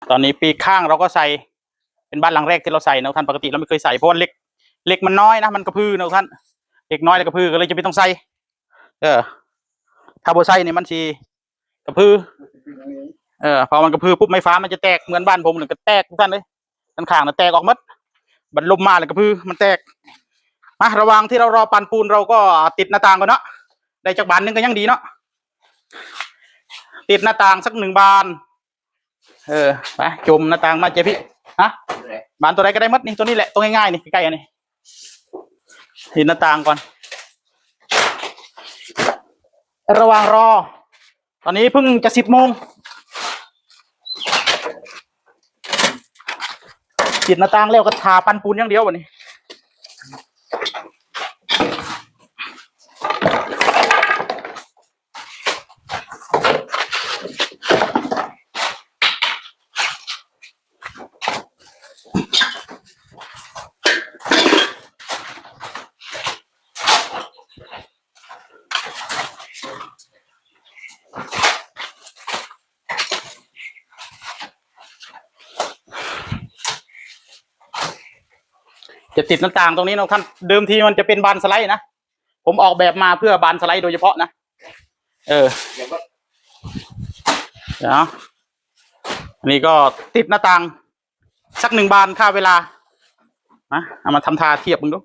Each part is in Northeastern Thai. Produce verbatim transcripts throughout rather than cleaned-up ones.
ตอนนี้ปีกข้างเราก็ใส่ เป็นบ้านหลังแรกที่เราใส่นะท่าน ปกติเราไม่เคยใส่ เพราะว่าเหล็ก เหล็กมันน้อยนะ มันกระพือนะท่าน เหล็กน้อยแล้วกระพือ ก็เลยจะไม่ต้องใส่ เออ ถ้าบ่ใส่นี่มันสิกระพือ เออ พอมันกระพือปุ๊บ ไม้ฟ้ามันจะแตก เหมือนบ้านผมเลยก็แตกทุกท่านเลย ด้านข้างน่ะแตกออกหมด บัดลมมาแล้วกระพือมันแตก มา ระหว่างที่เรารอปั่นปูน เราก็ติดหน้าต่างก่อนเนาะ ได้จักบานหนึ่งก็ยังดีเนาะ ติดหน้าต่างสักหนึ่งบาน เออ ไป จมหน้าต่างมาเจ้าพี่ ฮะ บานตัวใดก็ได้หมดนี่ ตัวนี้แหละ ตัวง่ายๆนี่ ใกล้ๆอันนี้ ติดหน้าต่างก่อน ระหว่างรอ ตอนนี้เพิ่งจะสิบโมง ติดหน้าต่างแล้วก็ถ่าปั่นปูนอย่างเดียววันนี้ จะติดหน้าต่างตรงนี้เนาะท่าน เดิมทีมันจะเป็นบานสไลด์นะ ผมออกแบบมาเพื่อบานสไลด์โดยเฉพาะนะ เออ เดี๋ยวก็ เดี๋ยว อันนี้ก็ติดหน้าต่าง สักหนึ่งบานค่าเวลา นะ เอามาทำท่าเทียบมึงดู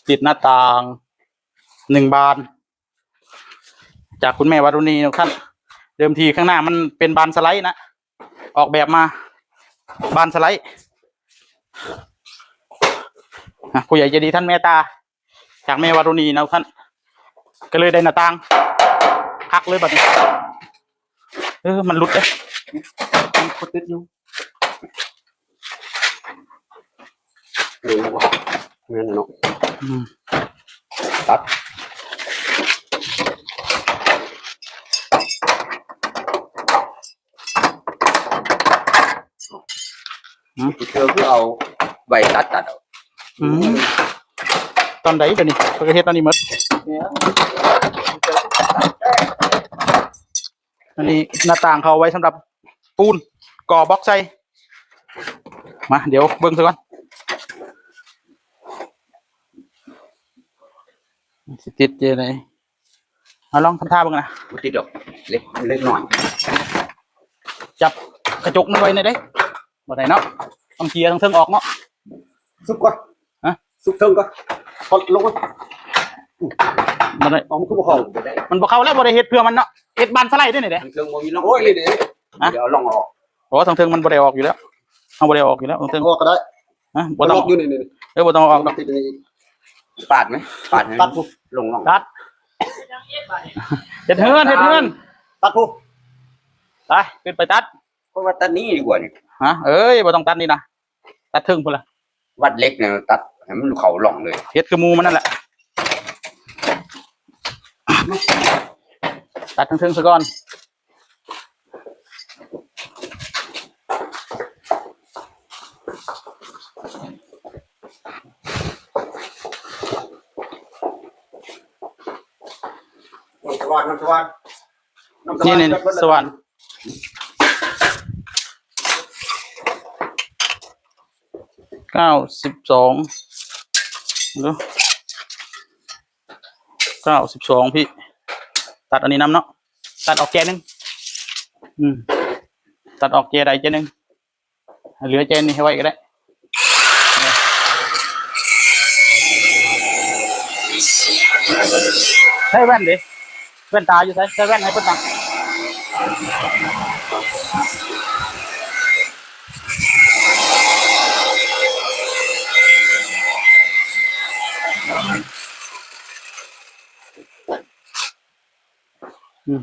ติดหน้าต่าง หนึ่งบาน จากคุณแม่วารุณีนะท่าน เดิมทีข้างหน้ามันเป็นบานสไลด์นะ ออกแบบมา บานสไลด์ นะ ผู้ใหญ่ใจดีท่านเมตตา จากแม่วารุณีนะท่าน ก็เลยได้หน้าต่าง คักเลยบัดนี้ เออ มันหลุดเด้ มันติดอยู่ เออว่ะ แม่นเนาะ อืม ตัด อืม เธอคือเอาใบตัดตัดเอา อืม ตอนใดเดี๋ยวนี้ เพิ่นก็เฮ็ดตอนนี้หมด เนี่ย อันนี้หน้าต่างเขาเอาไว้สำหรับปูน ก่อบล็อกใส่ มา เดี๋ยวเบิ่งซะก่อน สิติดเจไหน เอาลองทำท่าเบิ่งนะ บ่ติดดอก เล็ก เล็กน้อย จับกระจกมันไว้แน่เด้ บ่ได้เนาะ ต้องเคลียร์ทางเทิงออกเนาะ สุกก่อน ฮะ สุกเทิงก่อน กดลงก่อน บ่ได้ เอามันคือบ่เข้า มันบ่เข้าแล้ว บ่ได้เฮ็ดเพื่อมันเนาะ เฮ็ดบานสไลด์เด้นี่เด้ ทางเทิงบ่มีร่อง โอ้ย นี่เด้ ฮะ เดี๋ยวเอาร่องออก โอ้ ทางเทิงมันบ่ได้ออกอยู่แล้ว เอาบ่ได้ออกอยู่แล้ว ทางเทิง ออกก็ได้ ฮะ บ่ต้อง ล็อกอยู่นี่ นี่ เออ บ่ต้องออกดอก ติดนี่ ปาดไหม ปาดให้ ตัดปุ๊บ ลงร่อง ตัด เฮ็ดเฮือน เฮ็ดเฮือน ตัดปุ๊บ ไป ขึ้นไปตัด เพราะว่าตัดนี้ดีกว่านี่ ฮะ เอ้ย บ่ต้องตัดนี่นะ ตัดเทิงพุ้นละ วัดเหล็กเนี่ย ตัดให้มันเข้าร่องเลย เฮ็ดคือหมู่มันนั่นแหละ ตัดเทิงๆซะก่อน สว่าน น้ำสว่าน น้ำสว่าน นี่ๆ สว่าน เก้าสิบสอง เดี๋ยว เก้าสิบสอง พี่ ตัดอันนี้นำเนาะ ตัดออกแจหนึ่ง อืม ตัดออกแจใดแจหนึ่ง เหลือแจนี้ให้ไว้ก็ได้ ใส่แว่นดิ แว่นตาอยู่ไส ใส่แว่นให้เพิ่นตัง อืม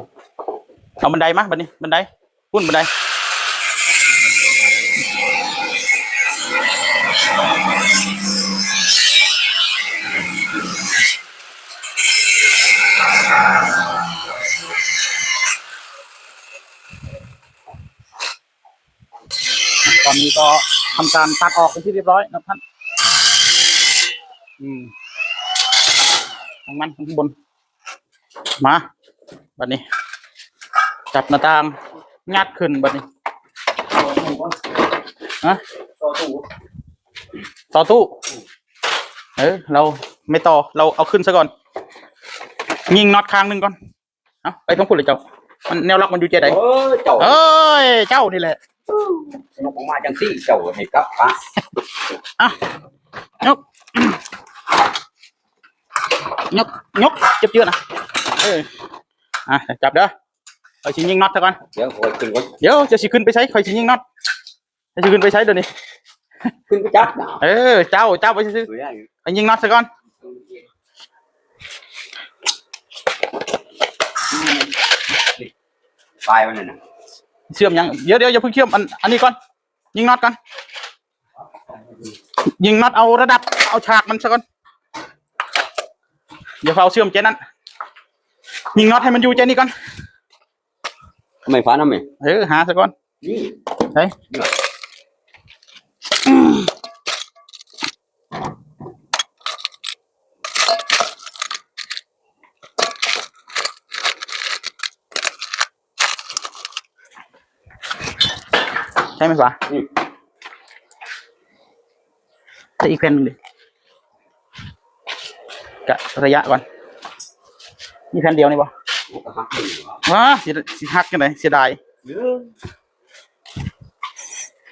เอาบันไดมาบัดนี้ บันได พุ้นบันได ตอนนี้ก็ทำการตัดออกเป็นที่เรียบร้อยนะครับท่าน อืม ทั้งมันทั้งบน มา บัดนี้ จับหน้าต่าง งัดขึ้นบัดนี้ ฮะ ต่อตู้ ต่อตู้ เออ เราไม่ต่อ เราเอาขึ้นซะก่อน ยิงน็อตข้างหนึ่งก่อน เอาไปทั้งพุ่นเลยเจ้า มันแนวล็อกมันอยู่ใจใด เออ เจ้า เอ้ย เจ้านี่แหละ นกออกมาจังซี่ เจ้าให้กลับปะ อ่ะ ยก ยก ยก เจ็บเยอะนะ เออ อ่ะ จับเด้อ ข้อยสิยิงน็อตซะก่อน เดี๋ยวข้อยขึ้นก่อน เดี๋ยวจะสิขึ้นไปใช้ ข้อยสิยิงน็อต จะสิขึ้นไปใช้เดี๋ยวนี้ ขึ้นไปจับนะ เออ เจ้า เจ้าไปซื้อ ตัวใหญ่ ไปยิงน็อตซะก่อน ปลายมันน่ะนะ เชื่อมยัง เดี๋ยว เดี๋ยว อย่าเพิ่งเชื่อม อัน อันนี้ก่อน ยิงน็อตก่อน ยิงน็อตเอาระดับ เอาฉากมันซะก่อน อย่าเฝ้าเชื่อมแจนั้น ยิงน็อตให้มันอยู่แจนี้ก่อน ไม่ฟ้าน้ำไหม เออ หาซะก่อน นี่ ใช่ ใช่ไหมฟ้า อืม แต่อีกแผ่นหนึ่งดิ กะระยะก่อน มีแผ่นเดียวนี่บ่ ว้า สิ สิหักจังได๋ เสียดาย เออ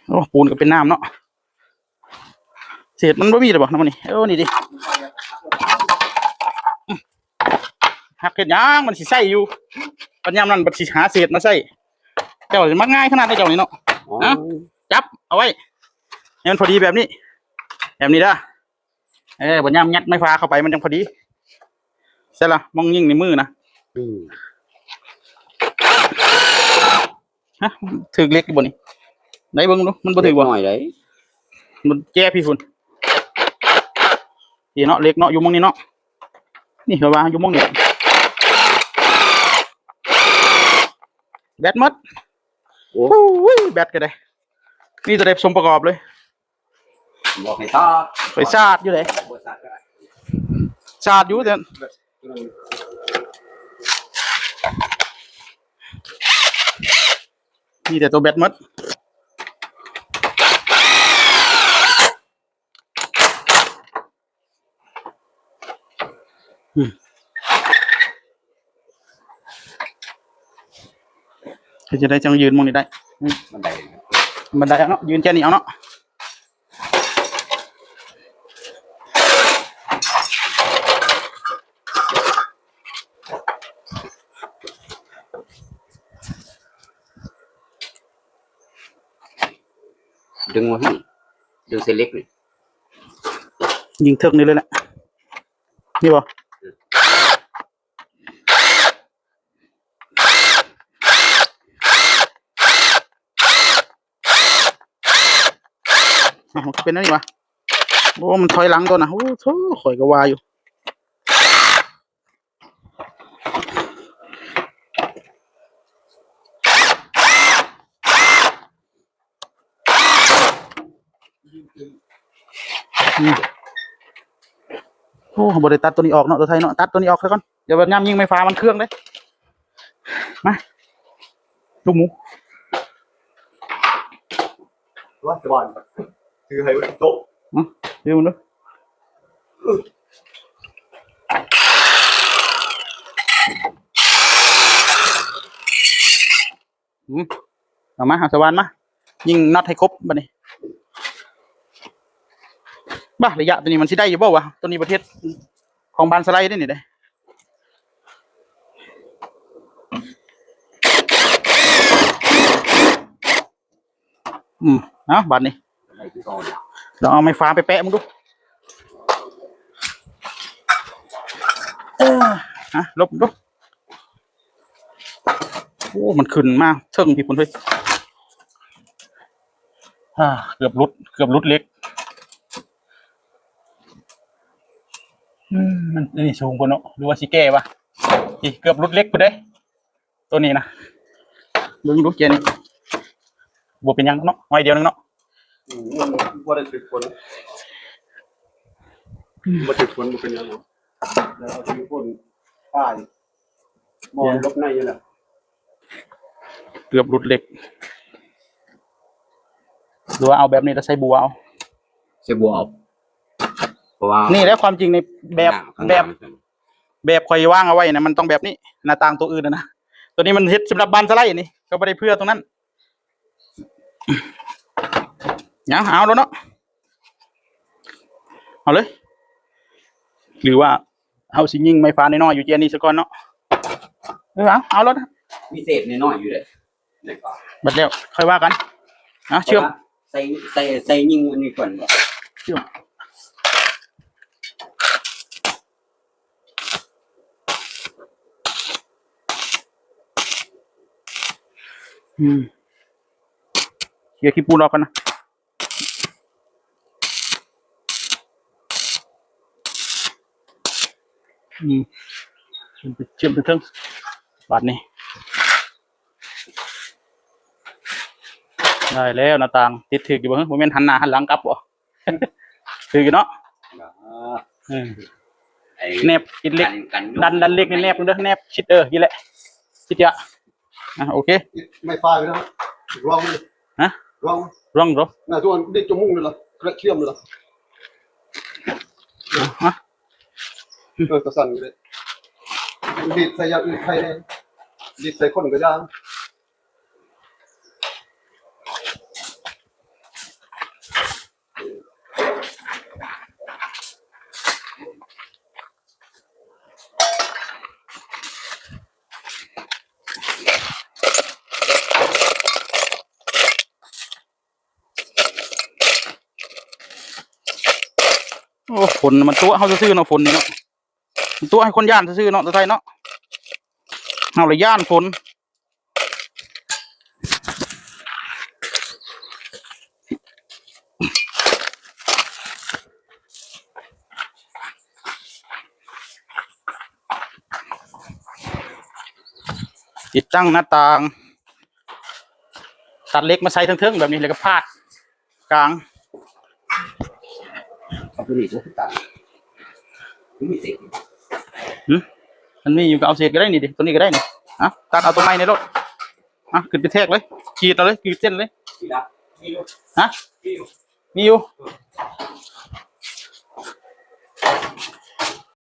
โอ้ ปูนก็เป็นน้ำเนาะ เศษมันบ่มีเลยบ่ น้ำมันนี่ เออ นี่ดิ หักเฮ็ดหยัง มันสิใส่อยู่ ปัญญามนั้นบัดสิหาเศษมาใส่ เจ้าสิมักง่ายขนาดใดเจ้านี่เนาะ อ๋อ ฮะ จับเอาไว้ ให้มันพอดีแบบนี้ แบบนี้เด้อ เออ ปัญญามยัดไม้ฟ้าเข้าไปมันจังพอดี ใช่ละ มองยิงในมือนะ อืม ฮะ ถือเหล็กอยู่บ่นี่ ไหนเบิ่งดู มันบ่ถือบ่ เล็กน้อยใด๋ มันแจ้พี่พุ่น นี่เนาะ เหล็กเนาะ อยู่หม่องนี้เนาะ นี่ระวังอยู่หม่องนี้ แบตหมด โอ้ โอ้ย แบตก็ได้ นี่ตัวใด๋สมประกอบเลย บอกให้สาด ไปสาดอยู่ไหน บ่สาดก็ได้ สาดอยู่แต่ มีแต่ตัวแบตหมด อืม เฮ็ดจั่งใด๋จั่งยืนหม่องนี้ได้ อืม บันได บันไดเอาเนาะ ยืนแค่นี้เอาเนาะ ดึงมาพี่ ดึงเส้นเหล็กนี่ ยิงเทิกนี่เลยแหละ นี่บ่ อ้าว มันเป็นอันนี้วะ โอ้ มันถอยหลังตัวน่ะ โอ้โธ่ ข่อยก็ว่าอยู่ อืม โอ้ บ่ได้ตัดตัวนี้ออกเนาะ ตัวไทยเนาะ ตัดตัวนี้ออกซะก่อน เดี๋ยวบัดยามยิงไม้ฟ้ามันเคืองเด้ มา ลูกหมู ว่าสบาย คือให้มันโต๊ะ อืม ดูมันดู อืม เอามา เอาสว่านมา ยิงน็อตให้ครบบัดนี้ บ้า ระยะตัวนี้มันสิได้อยู่บ่วะ ตัวนี้ประเทศของบ้านสไลด์ได้นี่เด้ อืม เอาบัดนี้ ลองเอาไม้ฟ้าไปแปะมึงดู เออ ฮะ ลบดู โอ้ มันขึ้นมาเทิงพี่พุ่นเฮ้ย อ่า เกือบหลุด เกือบหลุดเหล็ก อืม มัน นี่สูงกว่าเนาะ หรือว่าสิแก้วะ นี่เกือบหลุดเหล็กพุ่นเด้ ตัวนี้นะ เบิ่งดูเกียร์นี่ บ่เป็นหยังเนาะ หน่อยเดียวนึงเนาะ อืม มันบ่ได้ถือฝน อืม บ่ถือฝน บ่เป็นหยังเนาะ แล้วเอาถือฝนป้าย หม้อหลบในอยู่แล้ว เกือบหลุดเหล็ก หรือว่าเอาแบบนี้แล้วใส่บัวเอา ใส่บัวเอา เพราะว่า นี่แหละความจริงในแบบ ข้างหน้า แบบ ข้างหน้ามัน แบบข่อยวางเอาไว้นะ มันต้องแบบนี้ หน้าต่างตัวอื่นนะนะ ตัวนี้มันเฮ็ดสำหรับบานสไลด์นี่ ก็บ่ได้เพื่อตรงนั้น เอา เอาแล้วเนาะ เอาเลย หรือว่า เอาสิยิงไม้ฟ้าน้อยๆอยู่เจียนี่ซะก่อนเนาะ เออ เอา เอาแล้วนะ มีเศษน้อยๆอยู่เลย บัดแล้วค่อยว่ากัน นะ เชื่อม ใส่ ใส่ ใส่ยิงอันนี้ก่อนบ่ เชื่อม อืม เคลียร์ขี้ปูนออกกันนะ อืม เชื่อมไป เชื่อมไปเทิง บาดนี้ ได้แล้วหน้าต่าง ติดถืกอยู่บ่ บ่แม่นหันหน้าหันหลังกลับบ่ ถืกอยู่เนาะ อ่า เออ ไอ้ แนบอิดเหล็ก กัน กัน ดัน ดันเหล็กนี่แนบเด้อ แนบชิด เออ นี่แหละ ชิดเยอะ อ่ะ โอเค ไม่ฟาดเลยนะ ลองเลย ฮะ ลอง ลองเหรอ น่ะ ทุกคนดิดจมูกเลยเหรอ กระเทียมเลยเหรอ อ่ะ เออ กระสั่นเลย ดีดใส่อย่างอื่นใครเนี่ย ดีดใส่คนก็ได้ โอ้ ฝนมันตัวเฮาซื่อๆเนาะ ฝนนี่เนาะ มันตัวให้คนย่านซื่อๆเนาะ ตาไทยเนาะ เฮาละย่านฝน ติดตั้งหน้าต่าง ตัดเหล็กมาใส่เทิงๆแบบนี้ แล้วก็พาดกลาง เอาตัวนี้ตัวตัด มันมีเศษ หึ มันมีอยู่ก็เอาเศษก็ได้นี่ดิ ตัวนี้ก็ได้นี่ อ่ะ ตัดเอาตัวใหม่ในรถ อ่ะ ขึ้นไปแทกเลย ขีดเอาเลย ขีดเส้นเลย นี่นะ มีอยู่ ฮะ มีอยู่ มีอยู่